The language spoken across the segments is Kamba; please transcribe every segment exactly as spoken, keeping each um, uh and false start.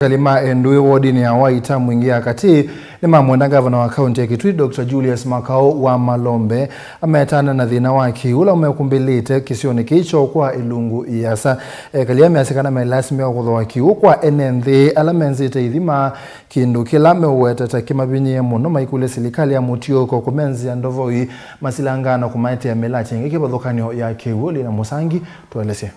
Ekali ma Endwĩ wodinĩ ya Waita Mwingĩ ya Katĩ nĩmamwenda ngavana wa kaunti ya Kitui, Doctor Julius Makau wa Malombe, ametane na thĩna wa kĩw'ũ ũla ũmekumbĩlĩte kĩsionĩ kĩĩ kyoo kwa ĩlungu ĩasa. Ekali aa measya kana melasimĩka kũthooa kĩw'ũ kwa ene nthĩ ala menzĩte ithima, kĩndũ kĩla meũweta ta kĩmavinyĩĩe mũno, maikũlya silikalĩ ya mũtiũko kũmenzĩa ndovoi masilangaa na kũmaetea mĩlatya ĩngĩ kĩvathũkany'o ya kĩw'ũ. Lina Mũsangi, tũelesye.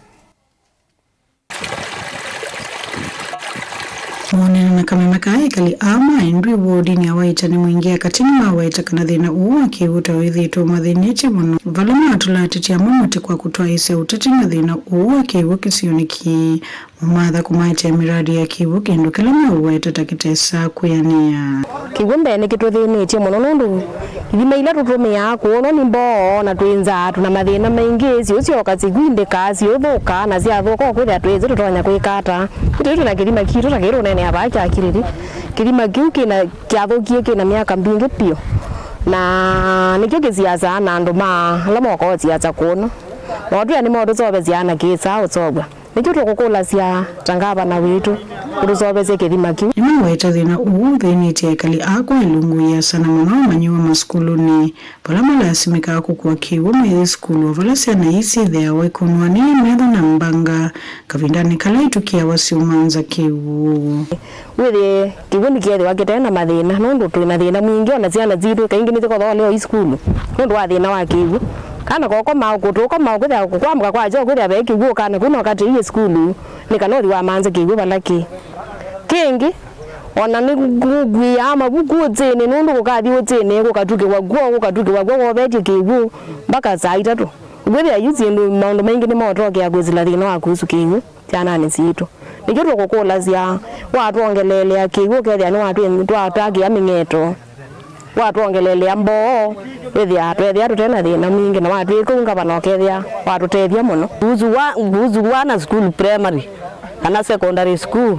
Mwaũnene na kameme ka ekali aa ma Endwĩ wodinĩ ya Waita Mwingĩ ya Katĩ nĩmaweta kana thĩna ũũ wa kĩw'ũ ta wĩthĩĩtwe ũmathĩnĩtye mũno, vala matũla ateti amwe mũtĩ kwa kũtwaĩĩsya ũteti na thĩna ũũ wa kĩw'ũ kĩsionĩ kĩĩ, mamatha kũmaetea mĩradi ya kĩw'ũ, kĩndũ kĩla meũweta ta kĩtesaa kwĩanĩa. Kĩw'ũ mbee nĩkĩtũthĩnĩtye mũno nũndũ ithima ila tũtũmĩaa kũũ nĩ mboo, na twĩ nzaa, twĩ na mathĩna maingĩ, syũsyoka, syĩkwindĩka, syũthũka, na syathũka ũkwĩthĩa twĩsĩ tũtonya kwĩka ata. Nitũ twĩ na kĩthima kitũ ta kĩĩ tũneenea vaa kya Kĩlĩlĩ. Kĩthima kĩu kĩna, kyathũkie kĩna myaka mbingĩ piũ, na nĩkyo kĩsiasaa na andũ ma ala mokaa ũsiasa kũno, na ũtwĩa nĩmaũtũseũvĩsya na kĩsaa ũseũvw'a. Nĩkyo tũkũkũlasya ta ngavana witũ ũtũseũvĩsye kĩthima kĩu. Nĩmaweta thĩna ũũ ũthĩnĩtye ekali aa kwa ĩlungu ĩasa, na mũno amanyĩw'a masukulunĩ, vala malasimĩkaa kũkua kĩw'ũ maithi sukulu, o vala syana ii syĩthĩawa ikũnwa nĩ metho na mbanga kavindanĩ kala itũkĩawa syuma nza kĩw'ũ. Wĩthĩe kĩw'ũ nĩkĩethĩwa kĩte na mathĩna, nũndũ twĩ na thĩna mwingĩ, o na syana sitũ kaingĩ nĩsyĩkothooa leo i sukulu nũndũ wa thĩna wa kĩw'ũ. Kana kokomaa ũkũtũ, ũkomaa ũkwĩthĩa kũkwamũka kwa kyoo ũkwĩthĩa ve kĩw'ũ, kana kũu no katĩĩe sukulu nĩ kana ũthi wamanze kĩw'ũ vala kĩĩ. Kĩngĩ, o na nĩngũkuĩaa mavuku ũtĩnĩ, nũndũ kũkathi ũtĩnĩ kũkatukĩwa kw'o, kũkatukĩwa kw'o wovetye kĩw'ũ mbaka saa itatũ. Ũkwĩthĩa yu syĩndũ, maũndũ maingĩ nĩmotokea kwĩsĩla thĩna wa kuhusu kĩw'ũ syananĩ sitũ. Nĩkyo tũkũkũlasya, watwongeleelea kĩw'ũ ũkethĩa nĩwatwĩ-, twatakĩa mĩng'eto, watwongeleelea mboo, wĩthĩa tweethĩa tũte na thĩna mwingĩ, na watwĩka ũu ngavana ũkethĩa watũtethya mũno. Kuhusu wa, kuhusu wana school primary kana secondary school,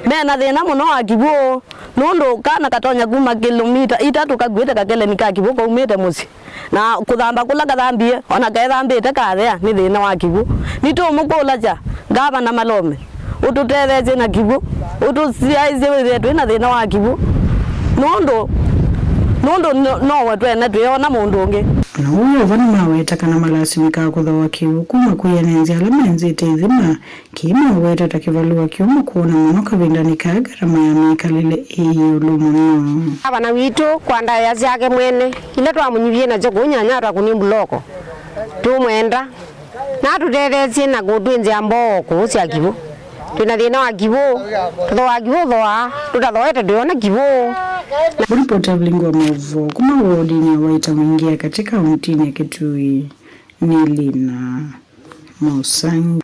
me na thĩna mũno wa kĩw'ũ, nũndũ kana katonya kuma kĩlomita itatũ kakuĩte kakeleni ka kĩw'ũ kaumĩte mũsyĩ. Na kũthamba kũla kathambie, o na kethambĩte kathea, nĩ thĩna wa kĩw'ũ. Nĩtũũmũkũlasya, Ngavana Malome, ũtũtetheesye na kĩw'ũ, ũtũsyaĩĩsye wĩthĩe twĩ na thĩna wa kĩw'ũ, nũndũ, nũndũ no, nowe twene twĩona mũndũ ũngĩ. O na ũu wĩ o vo, nĩmaweta kana malasimĩkaa kũthooa kĩw'ũ kuma kwĩ ene nzĩ ala menzĩte ithima, kĩĩ maweta ta kĩvalũa kĩũmũ kwona mũno kavindanĩ kaa ngarama ya mĩkalĩle ĩ ĩũlũ mũno. Ngavana witũ, kwa ndaĩa syake mwene, ila twamũnyivie nasyo kũu Nyanyata kũni mbuloko, tũmwenda na atũtetheesye na kũtwĩnzĩa mboo kũũ sya kĩw'ũ. Twĩ na thĩna wa kĩw'ũ, tũthooa kĩw'ũ thooa, tũtathooete ndwĩona kĩw'ũ. Mũripota Vilingi wa Maũvoo kuma wodinĩ ya Waita Mwingĩ ya Katĩ kauntinĩ ya Kitui nĩ Lina Mũsangi.